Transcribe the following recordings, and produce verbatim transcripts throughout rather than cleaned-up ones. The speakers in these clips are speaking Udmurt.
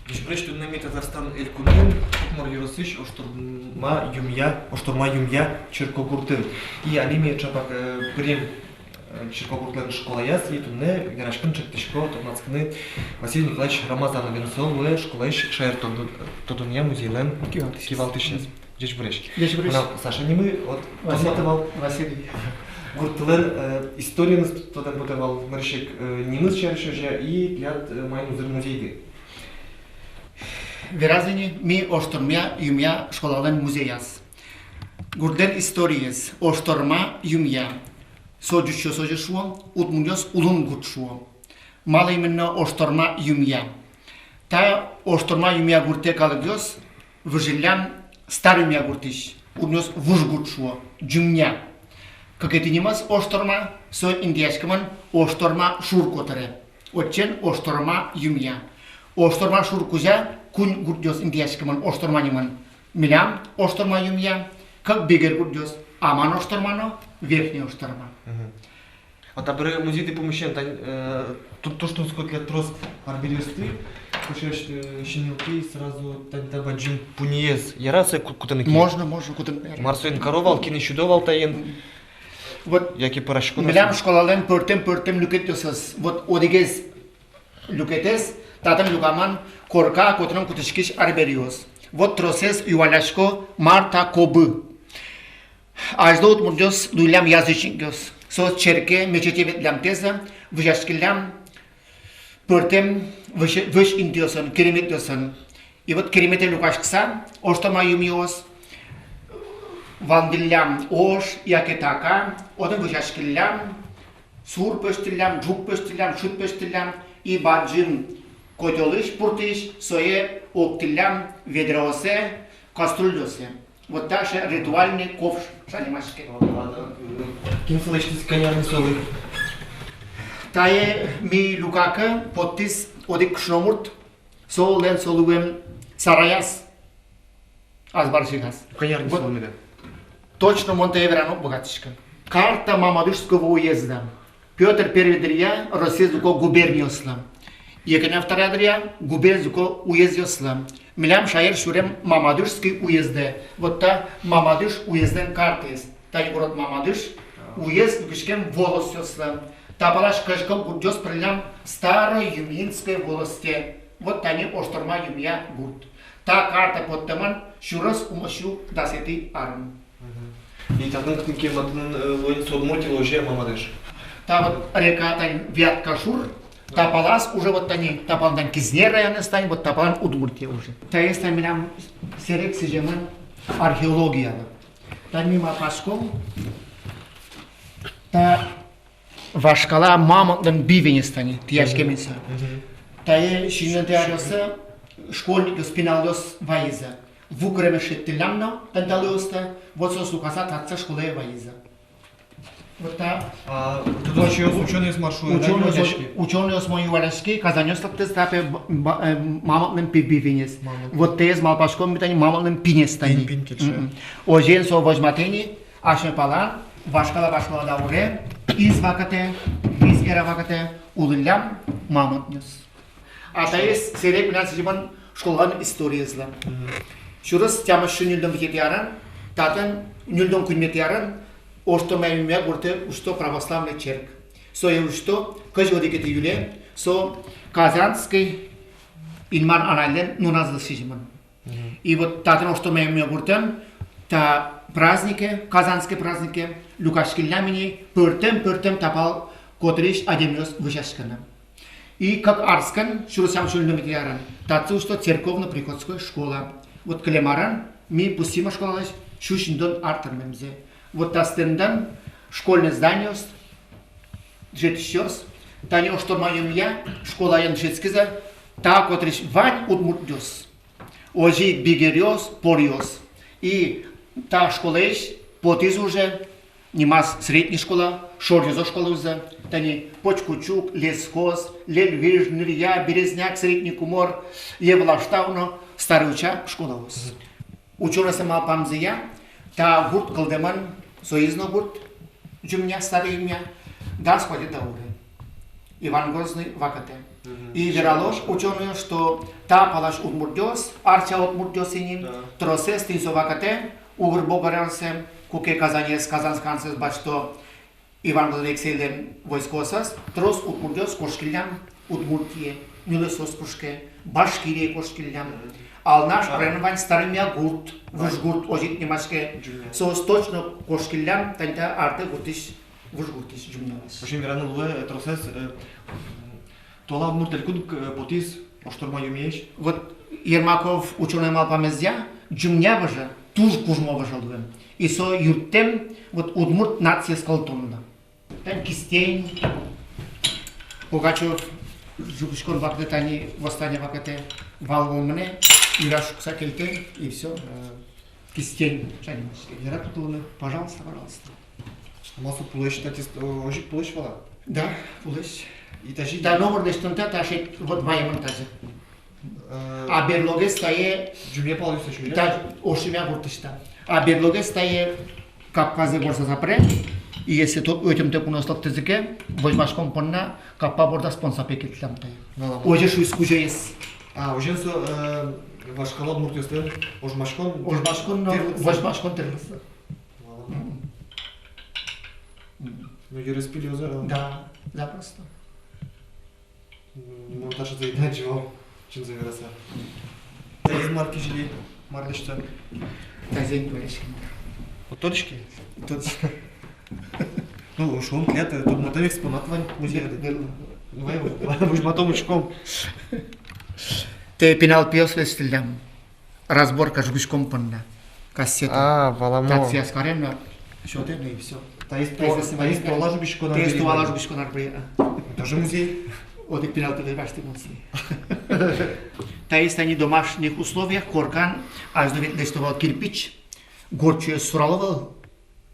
Ӟечбуресь, туннэ ми Татарстан Элькунын, Кукмор ёросысь Ошторма Юмъя, Ошторма Юмъя черкогуртын. И али ми чапак, э, пырим, э, черкогуртлэн школаяз, и туннэ вераськыны чектӥсько тодматскыны Василий Николаевич Рамазановен, со луэ школаысь шаертодо-, тодонъя музейлэн кивалтӥсез. Кивалтӥсез. Ӟечбуресь. Ӟечбуресь. Мынам Саша нимы, вот, Василий. Тодматэ вал. Василий. Гуртлэн, э, историеныз тодэ потэ вал, нырысь ик, э, нимыз сярысь озьы, и тӥляд, э, маин узыр музейды. Вераз ини, ми Ошторма Юмъя школалэн музеяз. Гуртлэн историез. Ошторма Юмъя. Со ӟучъёс озьы шуо, удмуртъёс улон гурт шуо. Малы именно Ошторма Юмъя? Та Ошторма Юмъя гуртэ калыкъёс выжиллям Старый Юмъя гуртысь, удмуртъёс вуж гурт шуо, Ӟумъя. Кыкетӥ нимыз Ошторма, со интыяськемын Ошторма шур котыре. Отчын Ошторма Юмъя. Ошторма шур кузя куинь гуртъёс интыяськемын Ошторма нимын. Милям Ошторма Юмъя, кык бигер гуртъёс, Аман Ошторма но Верхний Ошторма. Мгм. А табере музейды пумысен тань, э, ту-, туж тунсыко тӥляд трос арбериосты, кошкась, э, синйылтӥ сразу тань та бадӟым пуньыез. Яра сое ку-, кутыны ке? Можно, можно кутыны. Мар соин каро вал, кинэ сюдо вал таин? Вот. Яке пӧрасько на милям со? Школалэн пӧртэм-пӧртэм люкетъёсыз. Вот одӥгез люкетэз, татын люкамын корка котырын кутӥськись арбериос. Вот тросэз юаллясько, мар та кобы. Азьло удмуртъёс луиллям язычникъёс. Соос черке, мечете ветллям тезэ, вӧсяськиллям пӧртэм вӧсь-, вӧсь интыосын, кереметъёсын. И вот кереметэ люкаськыса, Ошторма Юмъёс вандӥллям ож яке така, отын вӧсяськиллям, сур пӧзьтӥллям, ӝук пӧзьтӥллям, шыд пӧзьтӥллям, и бадӟым котёлысь, пуртысь, сое октӥллям ведраосэ, кастрюльёсэ. Вот таӵе ритуальный ковш шанимаське. Кин со лэсьтӥз, кӧня ар солы? Тае ми люка ке, поттӥз одӥг кышномурт, солэн со луэм сараяз, азбарсигаз. Кӧня ар солы меда? Точно мон тае вераны уг быгатӥськы. Карта Мамадышского уезда. Пётр Первый дыръя Россиез люко губерниослы. Екатерина Вторая дыръя губерниез люко уездъёслы. Милям шаер сюрем Мамадышской уездэ. Вот та Мамадыш уездлэн картаез. Тани город Мамадыш, уезд люкиськем волостьёслы. Та палась кызь кык гуртъёс пырлям Старой Юминской волосте. Вот тани Ошторма Юмъя гурт. Та карта поттэмын сюрс укмыссю дасэтӥ арын. Мгм. И татын кытын ке матын, э, луэ ни со Удмуртилы, озьы-а, Мамадыш? Та вот река тань Вятка шур, та палаз уже вот тани, та палан тань Кизнер районэз тань, вот та палан Удмуртия уже. Таез тань милям сэрег сӥземын археологиялы. Тань ми малпаськом, та вашкала мамонтлэн бивенез тани, тӥяськемын со. Мгм. Тае синлэн тӥяросы школьникъёс, пиналъёс вайизы. Ву кыремез шедьтӥллям но, тань талэосты, вот соос луыса татчы школае вайизы. Вот та. А тодосчиос, учёнойёс мар шуо, учёнойёс, учёнойёс мон юалляськи, казанъёс лыктӥзы, та пе ба-, ба-, э, мамонтлэн пи-, бивенез. Мамонт. Вот таез малпаськом ми тани, мамонтлэн пинез тани. Пин, пин, кельше. Мгм. Озьыен со возьматэ ни, асьме палан, вашкала, вашкала дауре, из вакытэ, из эра вакытэ улӥллям мамонтъёс. А таиз сэрег милям сӥземын школалэн историезлы. Мгм. Сюрс тямыссю ньыльдон витетӥ арын, татын ньыльдон куиньметӥ арын, Ошторма Юмъя гуртэ усьто православной черк. Сое усьто кызь одӥгетӥ июле, со Казанской Инмар Анайлэн нуназлы сӥземын. Мгм. И вот татын Ошторма Юмъя гуртын та празднике, Казанской празднике, люкаськиллям ини пӧртэм-пӧртэм та пал котырысь адямиос вӧсяськыны. И кык арскын, сюрс тямыссю ньыльдон витетӥ арын, татчы усьто церковно-приходской школа. Вот кылем арын ми пусйим школалэсь сю сизьымдон ар тырмемзэ. Вот та стендын школьной зданиос, дышетӥсьёс, тани Ошторма Юмъя школаен дышетскизы та котырысь вань удмуртъёс. Озьы ик бигеръёс, поръёс. И та школаысь потӥз уже, нимаз средней школа, шоръёзо школа луиз, тани Почкучук, Лесхоз, Лельвиж, Нырья, Березняк, Средний Кумор, Евлаштау но Старый Уча школаос. Учёнойёслэн малпамзыя, та гурт кылдэмын, соиз но гурт, Юмъя, Старый Юмъя, дас куатетӥ дауре, Иван Грозный вакытэ. И верало учёные, что та палась удмуртъёс, арча удмуртъёс ини, тросэз тӥни со вакытэ, Угор Богорянсэ, куке Казанез, Казанск хансэз басьто Иван Алексейлэн войскоосыз, трос удмуртъёс кошкиллям Удмуртие, нюлэсъёс кошке, Башкирие кошкиллям. Алнаш районын вань Старый Мягурт, Выжгурт, озьы ик нимаське. Соос точно кошкиллям тани та Артэ гуртысь, Выжгуртысь Ӟумнялэсь. В общем, вераны луэ, э, тросэз, э, туала удмурт элькун, э, потӥз Оштурман юмысь. Вот Ермаков учёный малпамезъя, Ӟумня выжы туж кужмо выжы луэ. И со юрттэм вот удмурт нациез кылдытонлы. Тани кистень, Пугачёв жугиськон вакытэ, тани восстание вакытэ вал вылэм ни, йыра шукса кельтэ, и всё, э, кистень, шаньмаське, йыра кутылыны, пожалуйста, пожалуйста. Ма со пулэсь, татӥз, э, озьы ик пулэсь вал-а? Да, пулэсь. И тазьы та номыр лэсьтон та, та шедь, вот ваемын тазьы. Э, а берлогес тае Ӟумня палъёсысь, та, Оштурмя гуртысь та. А берлогес тае капказэ ворсаса пыре, и если то, ӧтемтэ куноос лыктӥзы ке, возьмаськон понна капка бордаз понса пекетлям тае. Валамон. Озьы шуиз кузёез. А, озьыен со, э, вашкала удмуртъёслэн ожмаськон, ожмаськон но, тӥрлыксы. Возьмаськон тӥрлыксы. Валамон. Мгм. Ну, Ерыспиль озьы, а? Да, запросто. Мон таӵе зайда чего, чынзэ вераса. Таиз мар кизили, мар лэсьто? Тазьы ик вераськем. Вот тодӥське? Тодӥське. Ну, шуом, тӥляд тодматом экспонат вань музейды. Берло. Вай, вай, возьматом, учком. Тае пинал пиос лэсьтӥллям. Разборка жугиськон понна. Кассета. А, валамон. Татчы ас карем но, сётэ но и всё. Таиз туала жугиськон арбери. Таиз туала жугиськон арбери, а. Тоже музей. Одӥг пинал пиос басьтӥ музей. Таиз тани домашних условиях коркан, азьло ведь лэсьто вал кирпич, горд сюрес сурало вал.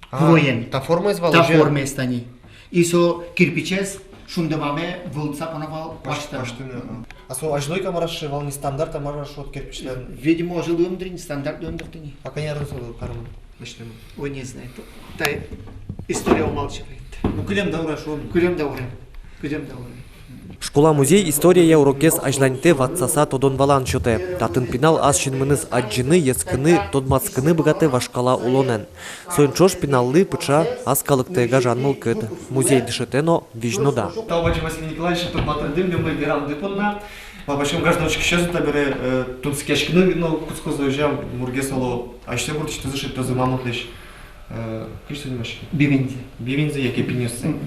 А, куроен. Та формаез вал. Та уже формаез тани. И со кирпичез шунды мамае вылтыса поно вал паш-, паштыны. Паштыны, а. А со азьло ик-а, мар-а, сыӵе вал ни стандарт-а, мар-а, шуод, кирпичлэн? Видимо, озьы луэм дыр ни, стандарт луэм дыр тӥни. А кӧня арын со каремын, лэсьтэмын? Ой, не знаю. Та история умалчивает. Ну, кылем даур-а, шуом. Кылем даур-а. Кылем даур-а. Школа музей история урокез азьланьтэ, ватсаса тодон-валан сётэ. Татын пинал ас синмыныз адӟыны, йӧскыны, тодматскыны быгатэ вашкала улонэн. Соин ӵош пиналлы пыӵа ас калыктэ гажан мылкыд. Музей дышетэ но, визьнода. Тау бадӟым, Василий Николаевич, тодматэмды, мемлы верамды понна. Малпаськом, гажано учкисьёс но табере, э, тунсыкъяськыны но кутскозы, озьы-а, мургес оло, асьсэ гуртысьтызы шедьтозы Мамонтлэсь, э, кызьы со нимаське? Бивинзэ. Бивинзэ яке пиньёссэ. Мгм.